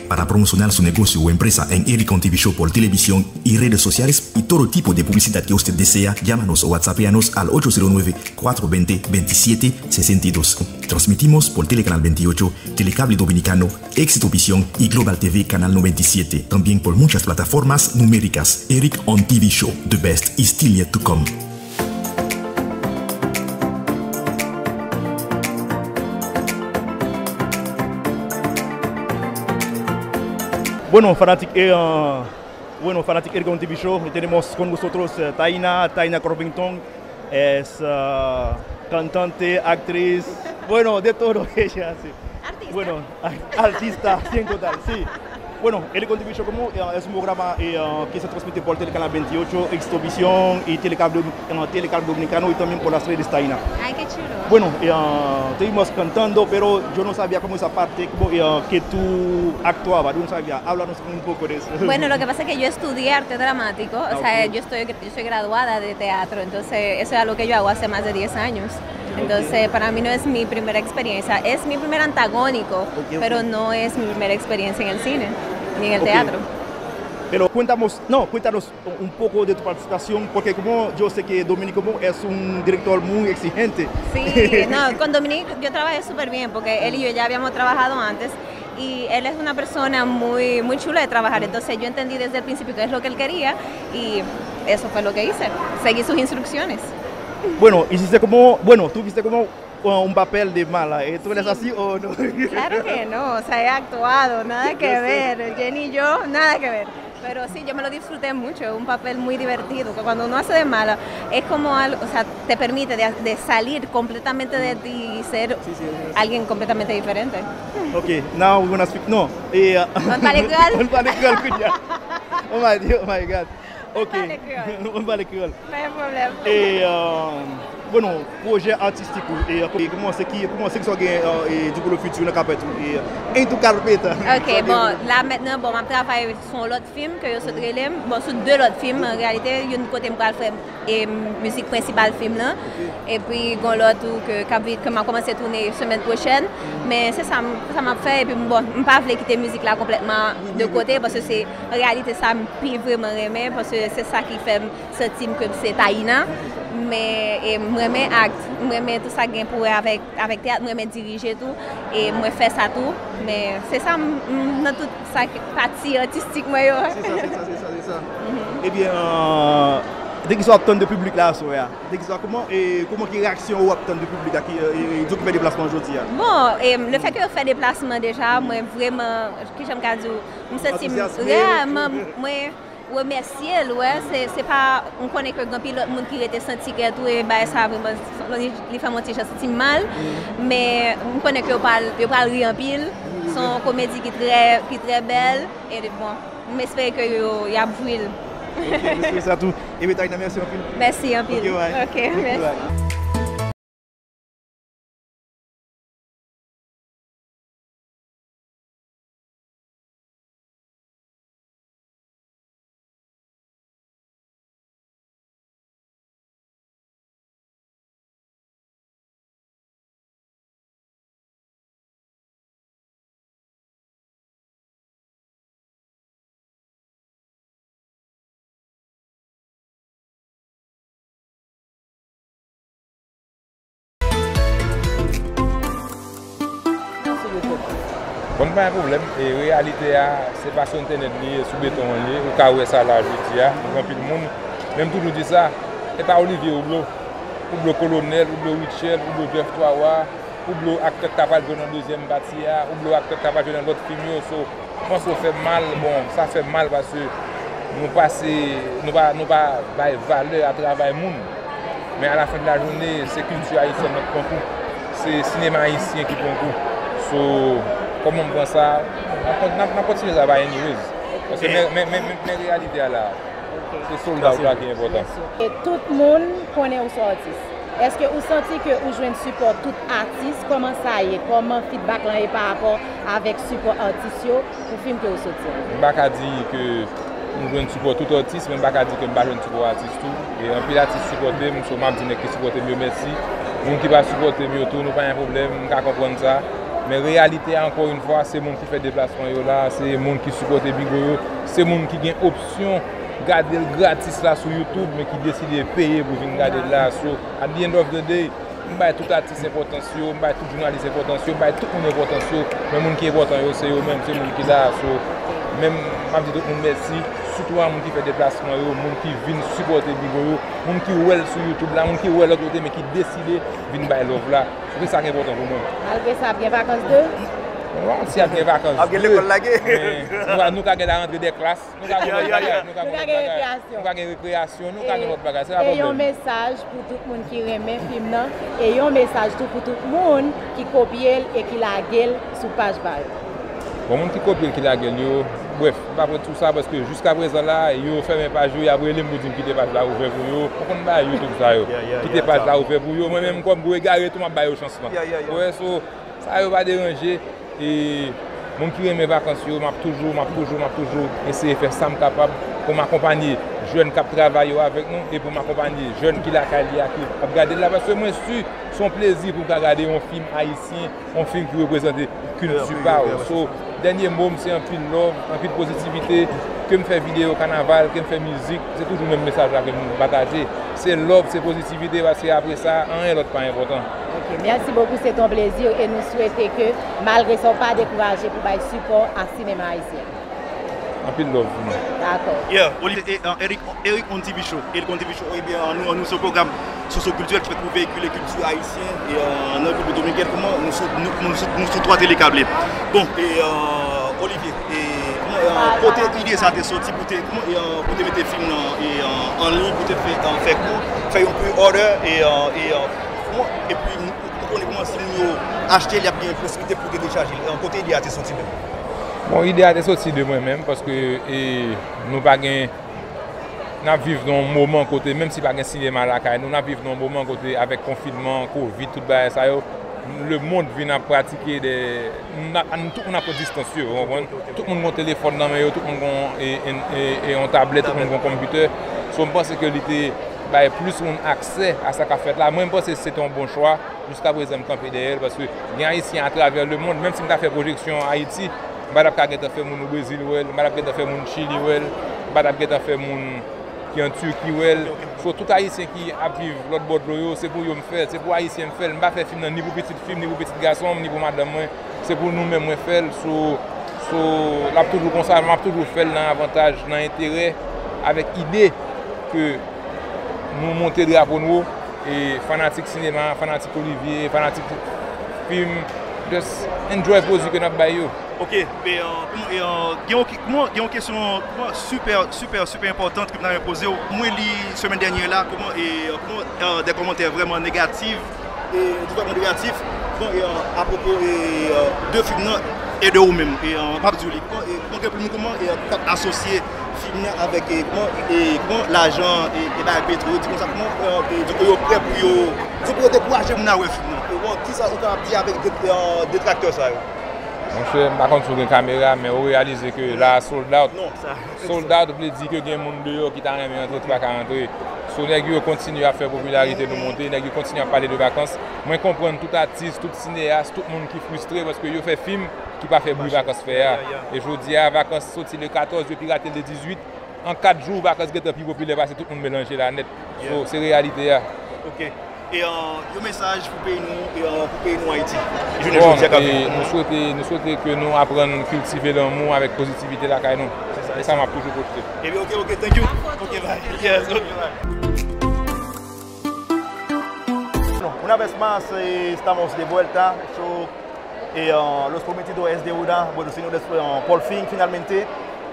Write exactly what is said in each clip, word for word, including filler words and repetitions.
Para promocionar su negocio o empresa en Eric On T V Show por televisión y redes sociales y todo tipo de publicidad que usted desea, llámanos o WhatsAppeanos al ocho cero nueve, cuatro veinte, veintisiete sesenta y dos. Transmitimos por Telecanal veintiocho, Telecable Dominicano, Éxito Visión y Global T V Canal noventa y siete. También por muchas plataformas numéricas. Eric On T V Show, the best is still yet to come. Bueno, fanatik, eh, ah, bueno, fanatik Eric On T V Show, tenemos con nosotros, eh, Taina, Taina Covington, es, ah, cantante, actriz, bueno, de todo ella hace. Artista. Bueno, a-, artista, sí, en total, sí. Bueno, Eric On T V Show como, eh, es un programa, eh, ah, que se transmite por Telecanal veintiocho, Extovisión y Telecable, eh, Telecable Dominicano y también por las redes Taina. Ay, qué chulo. Bueno, eh, ah, te vimos cantando, pero yo no sabía cómo esa parte, como, eh, ah, que tú actuabas, yo no sabía. Háblanos un poco de eso. Bueno, lo que pasa es que yo estudié arte dramático, o sea, yo estoy, yo soy graduada de teatro, entonces eso es algo que yo hago hace más de diez años. Entonces, para mí no es mi primera experiencia, es mi primer antagónico, pero no es mi primera experiencia en el cine, ni en el teatro. Pero cuéntanos, no, cuéntanos un poco de tu participación, porque como yo sé que Dominique como es un director muy exigente. Sí, no, con Dominique yo trabajé súper bien, porque él y yo ya habíamos trabajado antes, y él es una persona muy, muy chula de trabajar, entonces yo entendí desde el principio qué es lo que él quería, y eso fue lo que hice, seguí sus instrucciones. Bueno, hiciste como, bueno, tuviste como un papel de mala, eh, ¿tú eres así o no? Claro que no, o sea, he actuado, nada que ver, Jenny y yo, nada que ver. Pero sí, yo me lo disfruté mucho, es un papel muy divertido, que cuando uno hace de mala, es como algo, o sea, te permite de, de salir completamente de ti y ser alguien completamente diferente. Ok, now we're gonna speak, no, eh, ah, Ann pale kreyòl? Ann pale kreyòl kounye a. Oh my, oh my God. Ok. Ann pale kreyòl. Ann pale kreyòl. Pa gen pwoblèm. E, euh, bueno, pwojè atistik ou, e, euh, kòman se ki, kòman se ki sa w gen, euh, e, di pou le futur nan kapèt ou, e, euh, en tout cas, repete. Ok, bon, la mentnan, bon, m ap travay sou yon lòt fim ke yo sot rele m. Bon, sou de lòt fim, an reyalite, youn kote m pral fè, e, mizik prensipal fim nan. Epi, gon lòt tou ke, k ap vin, ke m ap kòmanse tounen semèn pwochèn. Men se sa, m- se sa m ap fè, epi, bon, m pa vle kite mizik la konplètman de kote, paske se, an reyalite, sa m pi vrèman renmen, paske se sa ki fè m santi m ke m se Taina, men, e, m renmen act, m renmen tout sa k gen pou wè avèk, avèk teyat, m renmen dirije tou, e mwen fè sa tou, men se sa m, m nan tout sa k pati atistik mwen yo. Se sa, se sa, se sa, se sa. Ebyen, euh, de ki sa w ap tann de piblik la aswè a? De ki sa, kòman, e, kòman ki reyaksyon w ap tann de piblik la ki, e, e, di w ki fè deplasman jodi a? Bon, e, le fè ke yo fè deplasman deja, mwen vrèman, kijan m ka di w, m santi m reyèlman, mwen remèsye l, wè, se, se pa, m konnen ke gen anpil lòt moun ki rete santi kè tou, e bagay sa vrèman, li, li fè m yon ti jan santi m mal, men m konnen ke yo pral, yo pral ri anpil. Se yon komedi ki trè, ki trè bèl, e bon, m espere ke yo, y ap jwi l. Ok, m espere sa tou. Ebyen, Taina, mèsi anpil. Mèsi anpil. Ok, bye. Ok, mèsi. Bon, pa gen pwoblèm. E reyalite a, se pa sou entènèt li ye, sou beton an li ye. Ou ka wè sa la jodi a, nou gen anpil moun. Men m toujou di sa, e pa Olivier ou blo. Ou blo Kolonèl, ou blo Rutshelle, ou blo Jeff Twa Wa, ou blo aktè k ta pral jwe nan dezyèm pati a, ou blo aktè k ta pral jwe nan lòt fim yo. So, m panse w fè m mal, bon, sa fè m mal paske nou pase, nou pa, nou pa bay valè a travay moun. Men a la fen de la jounen, se kilti ayisyèn nan k pran kou. Se sinema ayisyen ki pran kou. So, kòman m pran sa? N ap kon-, n ap, n ap kontinye travay anyways. Paske men, men, men, men, men reyalite a la. Se solid out la ki enpòtan. E tout moun konnen ou se yon atis. Èske ou santi ke ou jwenn sipò tout atis? Kòman sa ye? Kòman feedback lan ye pa rapò avèk sipò atis yo pou fim ke ou soti a? M pa ka di ke m jwenn sipò tout atis, men m pa ka di ke m pa jwenn sipò atis tou. E anpil atis sipòte m, so m ap di nèg ki sipòte m yo mèsi. Moun ki pa sipòte m yo tou, nou pa gen pwoblèm, m ka konprann sa. Men reyalite a, ankò yon fwa, se moun ki fè deplasman yo la, se moun ki sipòte Bigo yo, se moun ki gen opsyon gade l gratis la sou YouTube, men ki deside peye pou vin gade l la. So, at the end of the day, m bay tout atis enpòtans yo, m bay tout jounalis enpòtans yo, m bay tout moun enpòtans yo, men moun ki enpòtan yo, se yo menm, se moun ki la. So, men m ap di tout moun mèsi, sitou a moun ki fè deplasman yo, moun ki vin sipòte Bigo yo, moun ki wè l sou YouTube la, moun ki wè l lòt kote, men ki deside vin bay love la. Se sa k enpòtan pou mwen. Malgre sa, ap gen vakans de? Bon, si ap gen vakans de, ap gen lekòl lage, men nou ka, nou ka gen la rantre dè klas, nou ka gen lòt bagay, nou ka gen lòt bagay, nou ka gen rekreyasyon, nou ka gen lòt bagay, se pa pwoblèm. E yon mesaj pou tout moun ki renmen fim nan, e yon mesaj tou pou tout moun ki kopye l e ki lage l sou paj pa yo. Bon, moun ki kopye l, ki lage l yo, brèf, m pa pral di w sa, paske jiskaprezan la, yo fèmen paj yo, y ap rele m pou di m kite paj la ouvè pou yo. M konn bagay YouTube sa yo. Kite paj la ouvè pou yo. Mwen menm, kòm gwo egare tou, m ap ba yo chans lan. Ou wè, so, sa yo pa deranje. E moun ki renmen vakans yo, m ap toujou, m ap toujou, m ap toujou eseye fè sa m kapab pou m akonpanye jèn k ap travay yo avèk nou e pou m akonpanye jèn ki lakay li a ki ap gade l la, paske mwen si se yon plezi pou m ka gade yon fim ayisyen, yon fim ki reprezante kilti pa w. So, dènye mo m se anpil love, anpil pozitivite, ke m fè videyo kanaval, ke m fè mizik, se toujou menm mesaj la ke m pataje. Se love, se pozitivite, paske apre sa, anyen lòt pa enpòtan. Ok, merci beaucoup, c'est un plaisir et nous souhaitons que, malgré ça, w pa dekouraje pou bay sipò a sinema ayisyen. Anpil love pou nou. Dakò. Yeah, Olivier, e, e, Eric, Eric on T V Show. Eric on T V Show, ebyen, nou, nou sou pwogram sosyokiltirèl ki fèt pou veyikile kilti ayisyen e, e, nan Repiblik Dominikèn. Kòman nou sou, nou, nou sou, nou sou twa tele kable. Bon, e, e, Olivier, e, kòman, e, kote ide sa te soti pou te, kòman, e, e, pou te mete fim nan, e, e, an liy, pou te fè, e, fè kou, fè yon pre-order, e, e, e, e, kòman, epi, ou konnen kòman si moun yo achte, y ap gen posiblite pou yo telechaje l. E, kote ide a te soti menm? Bon, ide a te soti de mwen menm, paske, e, nou pa gen, n ap viv nan yon moman kote, menm si pa gen sinema lakay nou, n ap viv nan yon moman kote, avèk konfinman, kovid, tout bagay sa yo, lemonn vin ap pratike de, n ap, n, tout moun ap pran distans yo, ou konprann? Tout moun gen telefòn nan men yo, tout moun gen, e, e, e, e yon tablèt, tout moun gen konpitè. So, m panse ke li te bay plis moun aksè a sa k ap fèt la. Mwen, m panse se te yon bon chwa. Jiskaprezan, m kanpe dèyè l, paske gen Ayisyen atravè lemonn, menm si m ta fè pwojeksyon Ayiti, m pa t ap ka gentan fè moun Brezil wè l, m pa t ap gentan fè moun Chili wè l, m pa t ap gentan fè moun ki an Tiki wè l. So, tout Ayisyen ki ap viv lòt bò dlo yo, se pou yo m fè l, se pou Ayisyen m fè l. M pa fè fim nan ni pou pitit fi m, ni pou pitit gason m, ni pou madanm mwen. Se pou nou menm mwen fè l. So, so, l ap toujou konsa, m ap toujou fè l nan avantaj, nan enterè, avèk ide ke nou monte drapo n wo, e fanatik sinema, fanatik Olivier, fanatik fim, just enjoy plezi ke n ap bay yo. Ok, e, e, kòman, e, e, gen yon ki, kòman, gen yon kesyon, kòman, sipè, sipè, sipè enpòtan ke m ta renmen poze w. Mwen li semèn dènyè la, kòman, e, kòman, e, de kòmantè vrèman negatif, e, di vrèman negatif, bon, e, e, apwopo, e, e, de fim nan e de ou menm, e, e, m ap di w li. Kòman, e, kòman gen pou moun, kòman, e, k ap asosye fim nan avèk, e, kòman, e, kòman lajan, e, e bagay petwo, yo di konsa, kòman, e, e, di ke yo prè pou yo, di pou yo dekouraje moun nan wè fim nan. E, bon, kisa ou kapab di avèk de, e, detraktè sa yo? Monchè, m pa konn si w gen kamera, men ou reyalize ke la a sold out. Non, sa. Sold out vle di ke gen moun deyò ki ta renmen antre, ki pa ka antre. So, nèg yo kontinye ap fè popilarite nou monte, nèg yo kontinye ap pale de vakans. Mwen konprann tout atis, tout sineyas, tout moun ki fristre paske yo fè fim ki pa fè bri vakans fè a. E jodi a, vakans soti le katòz, yo pirate l le dizuit. An kat jou, vakans gentan pi popilè pase tout moun melanje la nèt. So, se reyalite a. Ok. E, e, yon mesaj pou peyi nou, e, e, pou peyi nou Ayiti. Jounen jodi a k ap vini. Nou swete, nou swete ke nou aprann kiltive lanmou avèk pozitivite lakay nou. Se sa, se sa m ap toujou pwote. Ebyen, ok, ok, thank you. Ok, bye. Yes, ok, bye. Una vez más, eh, estamos de vuelta. So, eh, ah, los prometidos es deuda. Bueno, señores, eh, por fin, finalmente,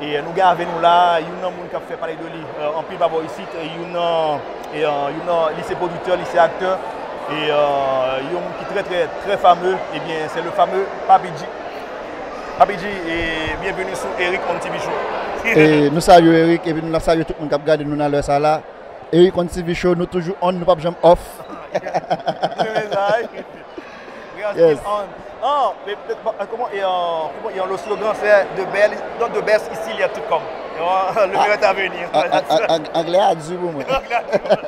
eh, nou gen avè nou la, youn nan moun k ap fè pale de li, eh, anpil pa bò isit, eh, youn nan, eh, ah, youn nan, li se pwodiktè, li se aktè, e, eh, yon moun ki trè, trè, trè fameux, ebyen, se le fameux Papi G. Papi G, eh, byenveni sou Eric on T V Show. E nou salye Eric, epi nou salye tout moun k ap gade nou nan lè sa la. Eric on T V Show, nou toujou on, nou p ap janm off. Yes. Ah, mais, mais, ah, comment, et, euh, comment, et, euh, le slogan, c'est the best, not the best, ici, il y a tout comme. Et, euh, le meilleur est à venir. Anglè a di pou mwen. Anglè a di pou mwen.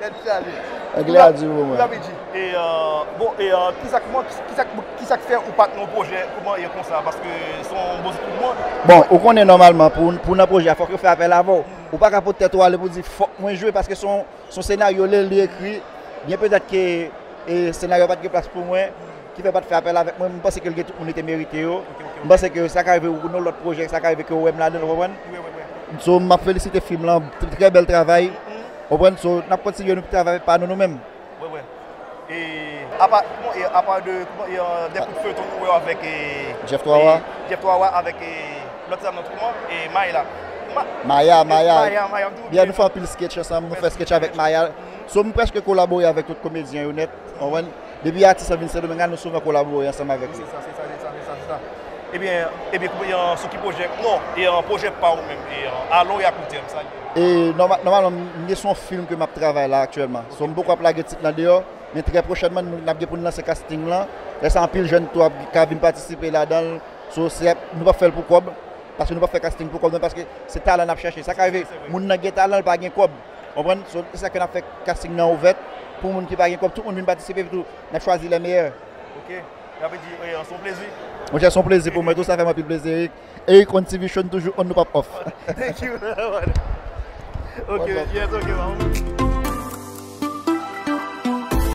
Tèt chaje. Anglè a di pou mwen. Pou Abidji. E, euh, bon, e, euh, kisa, kòman, kisa, kisa k fè ou pa t nan pwojè kòman e konsa? Paske se yon bon tout moun. Bon, ou konnen nòmalman, pou, pou nan pwojè a, fòk yo fè apèl avè w. Ou pa ka pot tèt ou ale pou di fòk mwen jwe, paske se yon, se yon senaryo li, li ekri. Byen petèt ke e, senaryo pa t gen plas pou mwen, ki fè pa t fè apèl avèk mwen. M panse ke l gen tout moun li te merite yo. M panse ke sa ka rive ou nan lòt pwojè, sa ka rive ke w wè m ladan l, ou konprann? So, m ap felisite fim lan, trè bèl travay. Ou konprann? So, n ap kontinye nou travay pa nou, nou menm. Wi, wi. E apa, kòman, e apa de, kòman, e, euh, de kout feyton nou wè avèk e, Jeff Twawa. E, Jeff Twawa avèk e, lòt ti dam nan kòman? E Mayla. Ma- Maya, Maya. Maya, Maya, m tou Byen, nou fè anpil sketch ansanm, nou fè sketch avèk Maya. So, m prèske kolabore avèk tout komedyen yo nèt. Konprann? Depi atis an vin Sendomeng la, nou souvan kolabore ansanm avèk yo. Se sa, se sa, se sa, se sa, se sa. Ebyen, ebyen, kòman, e, sou ki pwojè? Non, e, euh, pwojè pa ou menm, e, euh, a long e a kou tèm, sa. E nòma- nòmalman, m gen sou yon fim ke m ap travay la aktyèlman. So, m poko ap lage tit lan deyò, men trè pwochènman, nou, n ap gen pou n lanse casting lan. Lè sa, anpil jèn tou ap ka vin patisipe ladan l. So, se, nou p ap fè l pou kòb, paske nou p ap fè casting pou kòb, non, paske se talan n ap chèche. Sa ka rive, moun nan gen talan, l pa gen kòb. Konprann? So, se sa ke n ap fè casting nan ouvèt pou moun ki pa gen kòb, tout moun vin patisipe, epi tou, n ap chwazi lè meyè. Ok. Sa vle di, e, se yon plezi. Monchè, se yon plezi pou mwen tou, sa fè m anpil plezi, Eric. Eric on T V Show, nou toujou on, nou p ap off. Thank you. Ok, yes, ok, man.